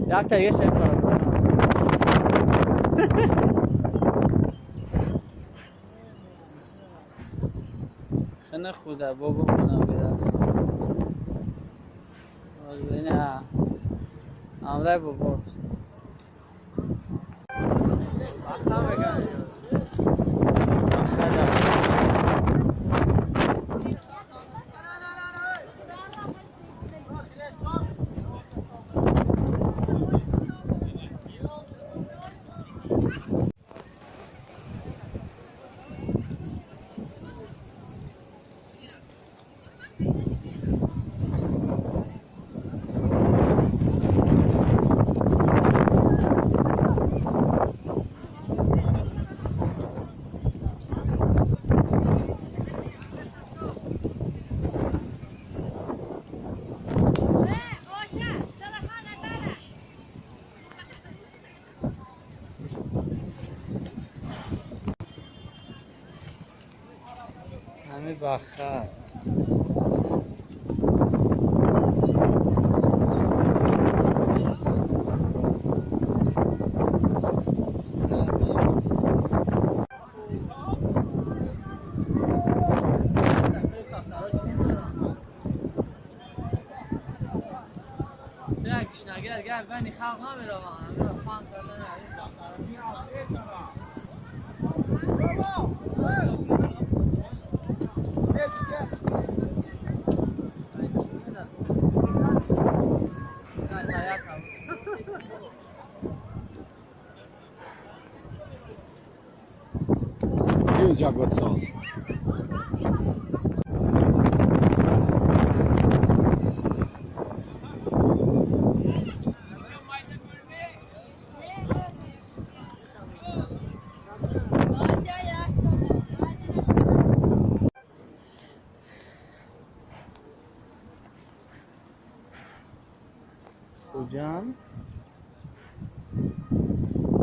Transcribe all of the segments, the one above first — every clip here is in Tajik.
Якта есе خنه خدا بابا کنم برس نه امرای بابا همه بخیر. Hocam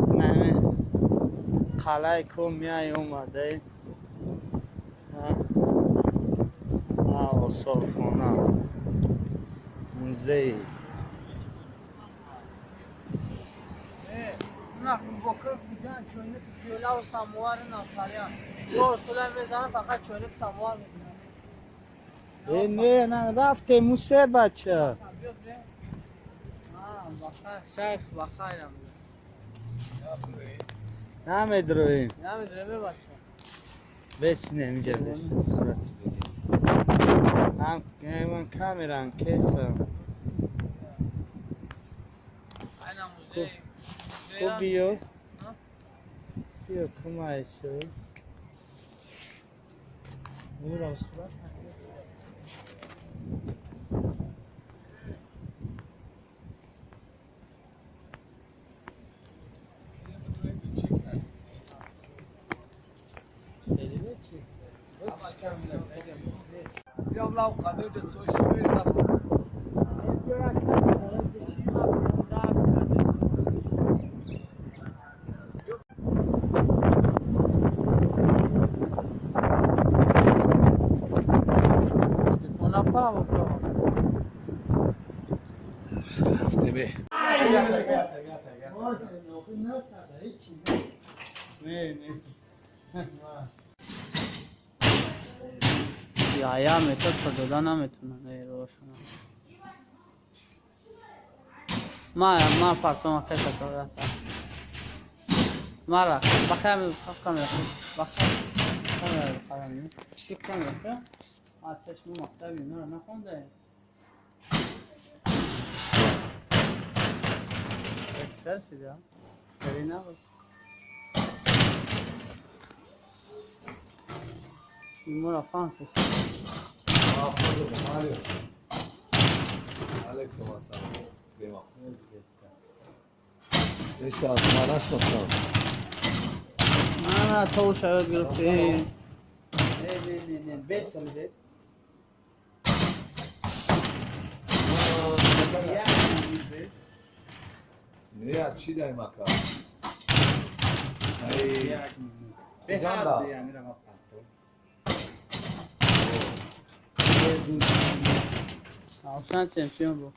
من قلعه کو میای اومده آثارخانه موزه نه نه رفته موسه بچه شیخ بخیرم نمیدرویم نمیدرویم بچه بس نمیجه بس صورت بگیر هم من کامران کیسم کو بیو بیو کمایشو نورم صورت Я метод дода наметунам рошунам. Ма партома хеса тодата. Мара, бахам камера, бахам камера қарам. Чӣ камера? А чашму мактаби нора нахонда. Эксперт сида. Карина. Мора фанфес. نه تو شاید گرفتی. نه نه نه بس بس. نه چی دای مکا؟ Alsan çempion bu.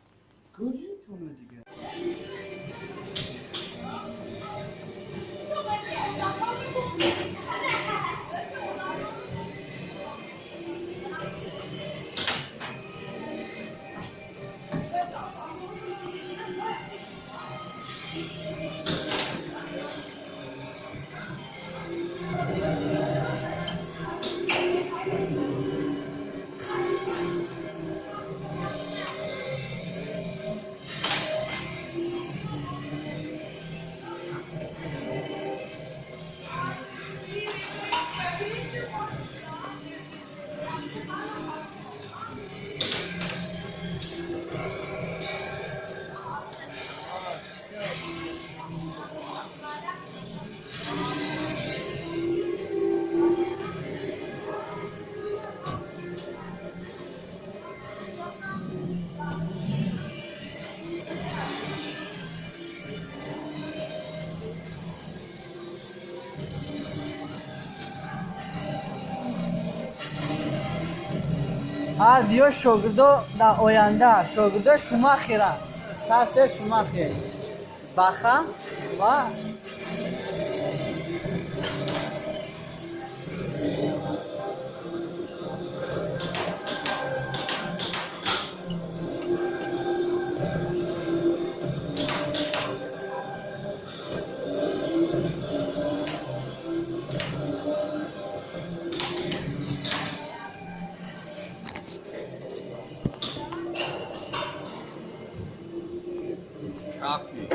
Куҷитона дигар? Ҳар шогирдо дар оянда шогирдо Шумахера тасе Шумахер баха ва Kaffee.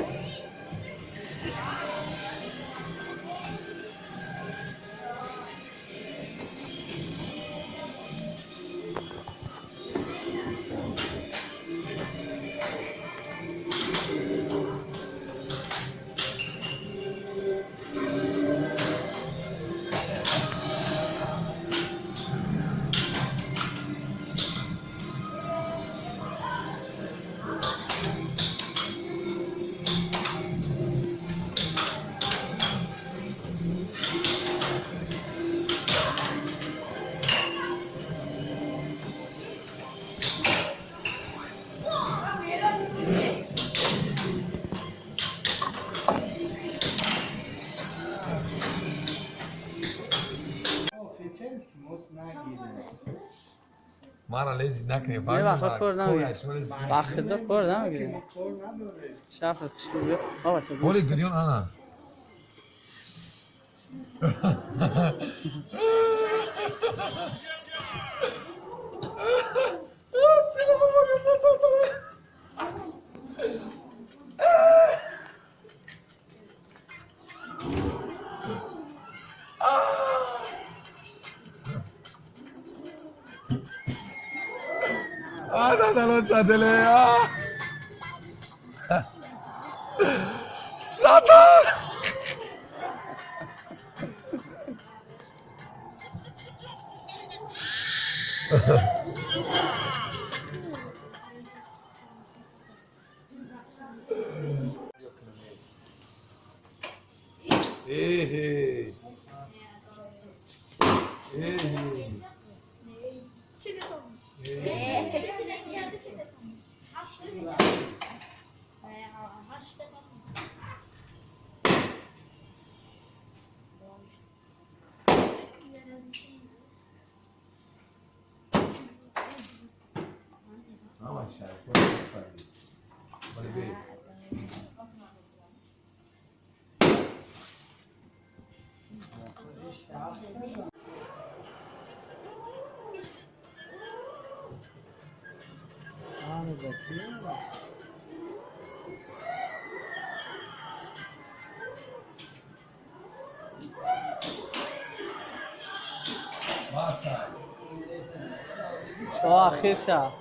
Мара лези накне, бахидо кор намегирем. Шафат шуб. Баба ча. Боли гирён ана. Satan! Hey, hey. Охир ша.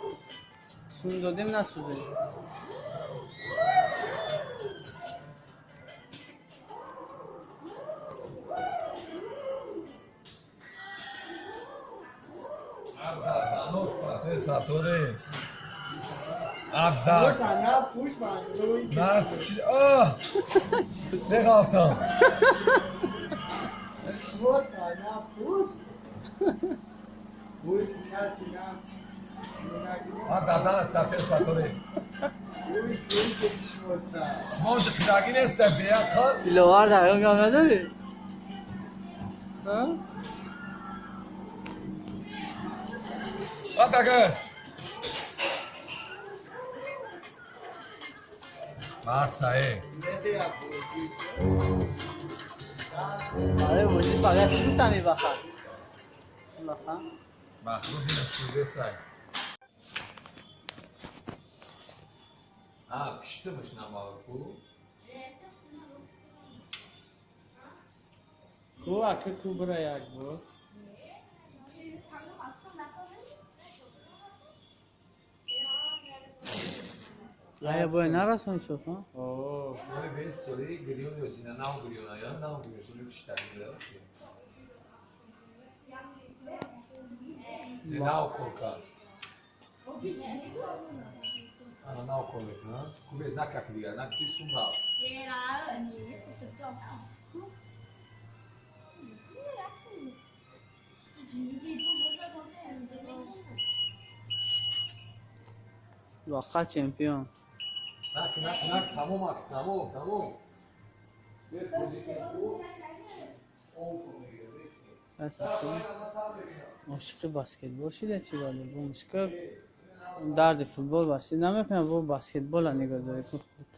Сум додем насуде. Може кдаги не сте беақл. Диловар дар гап надорӣ? Ҳа? Атака! Маса, э. Аре, бозӣ фақат чӣ гуфтани баха? Баха? Махлуқи нашида сай. А, киштимиш намалку. Ку ака ку бира як бор. Ая бой нарасон шуд, ҳа? О, мои бес соли гирён ёзина нав гирёна я нав гирён шуд киштани да. Не нав корка. Ана нав кор мекунад. Кубе накак дигар, нак ти сум рав. Вақа чемпион. Нак, нак, нак, тамом ак, тамом, тамом. Бес бозӣ ку. Он кун мегирад, Бас аку. Ошиқи баскетбол шида чӣ вале? Бо мушка дарди футбол баси намекунад, бо баскетбола нигоҳ дорӣ ку худат.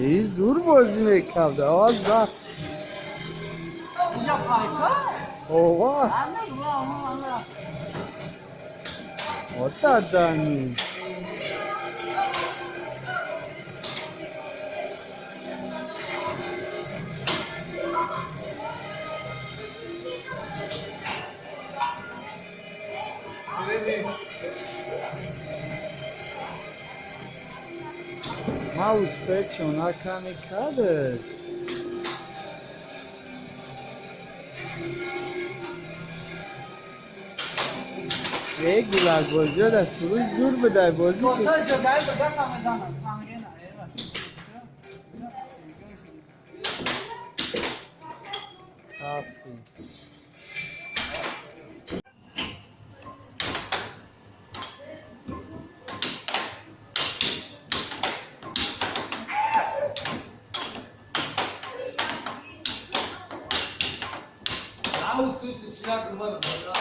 Эй, зур бозӣ мекард, аваз зад. Ова. Отадани. Ма успех наками кадр. Эй, гулак бозиё дар суруш зур будай бозӣ. Африн. Ау, сус, чинак, умар, бара.